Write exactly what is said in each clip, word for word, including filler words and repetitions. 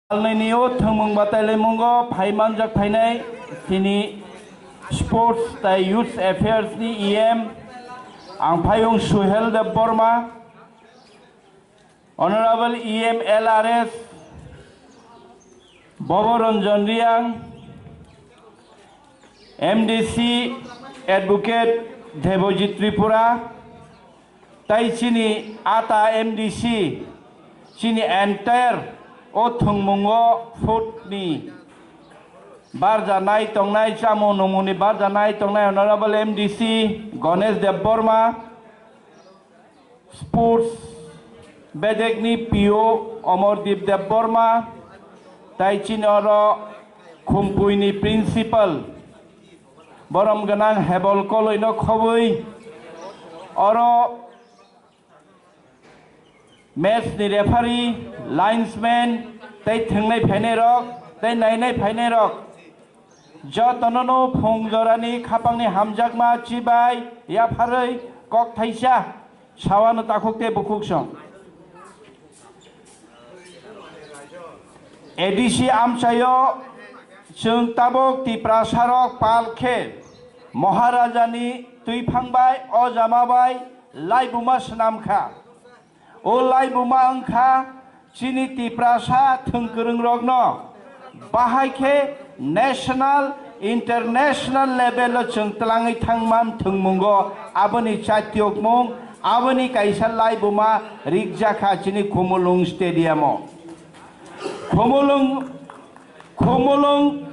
Salnini o thwngmung batailaimungo phai manjak phainai chini Sports tai Youth Affairs ni E M, ang phayung Suhel Debbarma, Honorable E M L R S Bobo Ranjan Reang, M D C Advocate Debojit Tripura, tai chini ata M D C, chini entire o thwngmungo food ni barjanai tongnai, chamung nungmungni barjanai tongnai Honorable M D C Ganesh Debbarma, Sports bedekni P O Omordeep Debbarma, tai chini oro Khumpuini Principal, borom gwnang Hebol Koloino khobwi, oro match ni referee, linesman, tei thwngnai phainai rok, tei nainai phainai rok, jotono no phung jorani khapangni hamjakma chibai yapharwi kok thaisa sawano takhuk tei bukhuk song. A D C amchaio chwng tabuk Tiprasa rok pal khe Maharajani twiphang bai o jama bai laibuma swnam kha. O laibuma wng kha chini Tiprasa thwngkwrwng rokno bahai khe national, international level o chwng twlangwi thangman thwngmungo aboni chatyokmung, aboni kaisa laibuma rikjakha chini Khumulwng stadium o. Khumulwng, Khumulwng,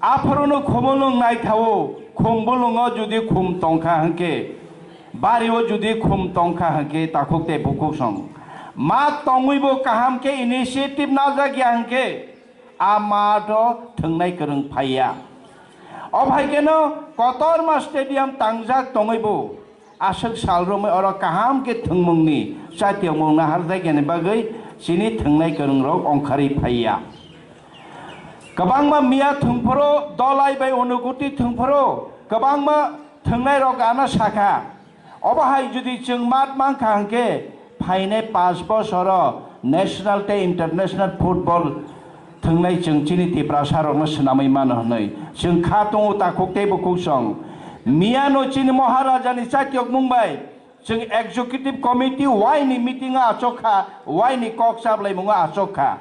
aphorono Khumulwng naithawo, Khumbulwngo jodi khum tongkha hwnkhe, bario jodi khum tongkha hwnkhe, takhuk tei bukhuk song. Ma tongwibo kaham khe initiative najak ya hwnkhe, a matho thwngnai kwrwng phaiya. Obhai kheno kotorma stadium tangjak tongwibo, aswk sal romwi oro kaham khe thwngmungni, chatyokmung naharjakya ni bagwi chini thwngnai kwrwng rok ongkharwi phaiya. Kwbangma miya thwngphuru, Dolai bai Unukuti thwngphuru, kwbangma thwngnai rok ano sakha. Obo hai jodi chwng mat mankha hwnkhe, phainai pash bosoro national tei international football thwngnai chwng chini Tiprasa rokno swnamwi mano hwnwi chwng kha tongo takhuk tei bukhuk song. Miyano chini Maharajani chatyokmung bai chwng executive committee waini meeting o achok kha, waini kok chablaimungo achok kha.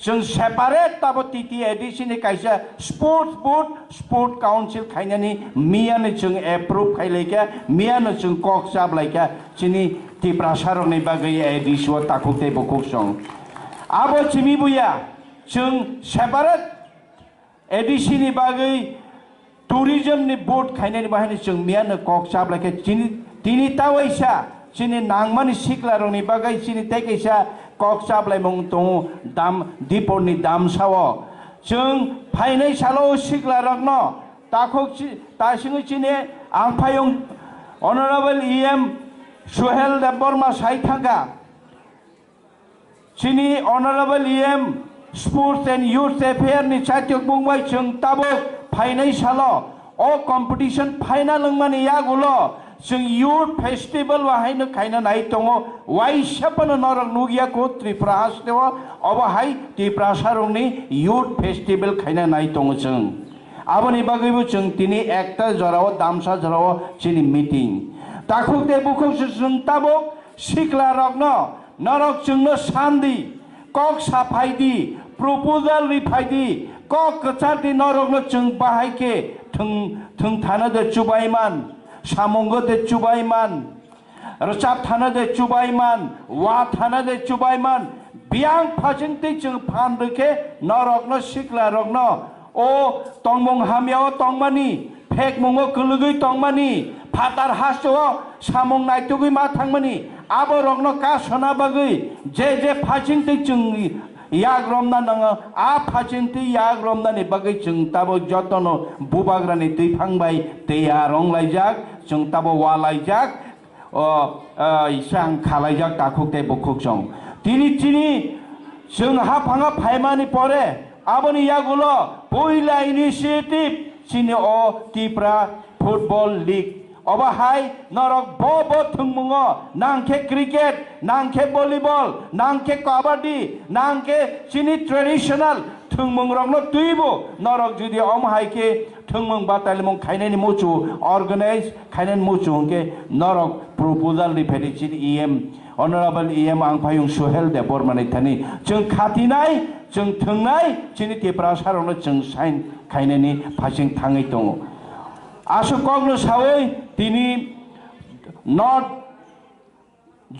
Chwng separate tabo T T A D C ni kaisa sports board, sport council khainani miyano chwng approve khailai kha, miyano chwng kok chablai kha, chini Tiprasa rokni bagwi A D C o takhuk tei bukhuk song. Abo chimi buya, chwng separate A D C ni bagwi tourism ni board khainani bahai ni chwng miyano kok chablai khe chini, tini tawaisa chini nangmani sikla rokni bagwi chini tei kaisa kok chablaimung tongo dam, Dipor ni damsao. Chwng phainai salo o sikla rokno takhuk chi-, ta singwi chini ang phayung Honorable E M Suhel Debbarma sai thangkha. Chini Honorable E M Sports and Youth Affair ni chatyokmung bai chwng tabuk phainai salo o competition phaina lwngmani yagulo chwng Youth Festival bo haino khaina nai tongo. Waisa phano norok nukya kho Tripura hasteo, obo hai Tiprasa rokni Youth Festival khaina nai tongo chwng. Aboni bagwibo chwng tini ekta jorao, damsa jorao chini meeting. Takhuk tei bukhuk se chwng tabuk sikla rokno, norok chwngno sandi, kok saphai di, proposal riphai di, kok kwchar di, norokno chwng bahai khe thwng, thwng thana de chubaiman, samungo de chubaiman, rwchap thana de chubaiman, wa thana de chubaiman, biyang phachingtwi chwng phan rwkhe norokno sikla rokno o tongmung hamya o tongmani, phekmungo kwlwgwi tongmani, phatar hasteo samung naitugwi ma thangmani, abo rokno kasona bagwi je je phachingtwi chwng yak romna nango, a phachingtwi yak romnani bagwi chwng tabuk jotono bubagrani twiphang bai tei ya rong laijak, chwng tabuk wa laijak. O, o, isang khalaijak takhuk tei bukhuk song. Tini chini chwng haphanga phaimani pore aboni yagulo puila initiative chini o Tipra Football League. Obo hai norok bo bo thwngmungo, nang khe cricket, nang khe volleyball, nang khe kabaddi, nang khe chini traditional thwngmungrokno twibo norok jodi omo hai khe thwngmung batailamung khainani muchu, organize khainani muchu hwnkhe norok proposal ri phaidi chini E M, Honorable E M Angphayung Suhel Debbarmani thani chwng khatinai, chwng thwngnai, chini Tiprasarokno chwng sign khainani phasing thangwi tongo. Aswk kokno sawi tini North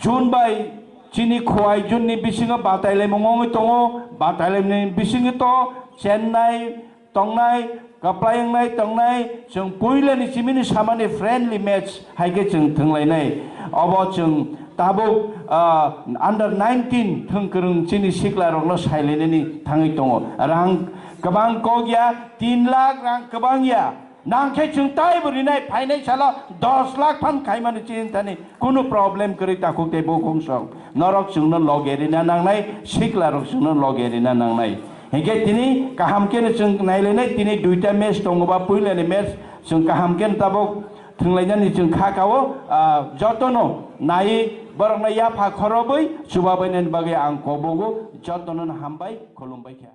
Zone bai chini Khowai zone ni bisingo batailaimung wngwi tongo. Batailaimani bisingo to Chennai tongnai, kwplai wngnai tongnai, chwng puilani chimini samani friendly match hai khe chwng thwnglainai. Obo chwng tabuk, ah, under nineteen thwngkwrwng chini siklarokno sailainani thangwi tongo. Rang kwbang kok ya, tin lakh rang kwbang ya. Nang khe chwng taibo rinai, phainai salo dos lakh phan khaimani chini thani kunu problem kwrwi takhuk tei bukhuk song. Norok chwngno loge rina nangnai, siklarok chwngno loge rina nangnai. Hinkhe tini kaham kheno chwng nailainai, tini duita match tongo ba puilani match chwng kaham kheno tabuk thwnglainani chwng kha kao, ah, jotono nai borokno yapha khorobwi chubabainani bagwi ang kobogo jotono hambai khulumbai kha.